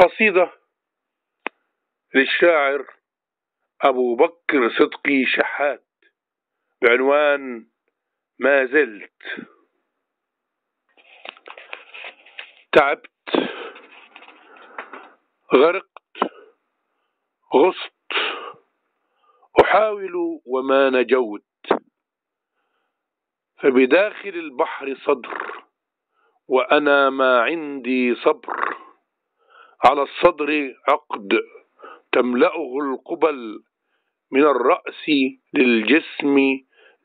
قصيدة للشاعر أبو بكر صدقي شحات بعنوان ما زلت. تعبت، غرقت، غصت، أحاول وما نجوت، فبداخل البحر صدر وأنا ما عندي صبر، على الصدر عقد تملأه القبل، من الرأس للجسم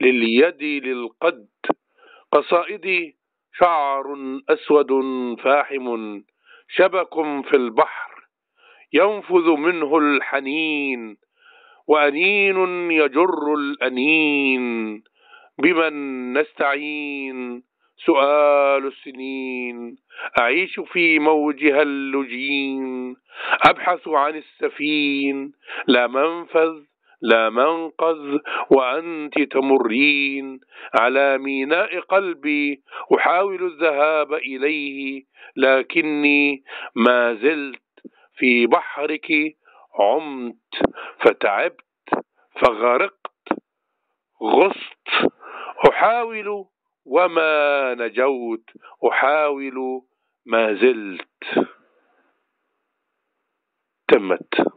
لليد للقد، قصائدي شعر أسود فاحم، شبك في البحر ينفذ منه الحنين، وأنين يجر الأنين، بمن نستعين سؤال السنين، أعيش في موجها اللجين، أبحث عن السفين، لا منفذ لا منقذ وأنت تمرين على ميناء قلبي، أحاول الذهاب إليه لكني ما زلت في بحرك عمت، فتعبت فغرقت غصت، أحاول وما نجوت، أحاول ما زلت. تمت.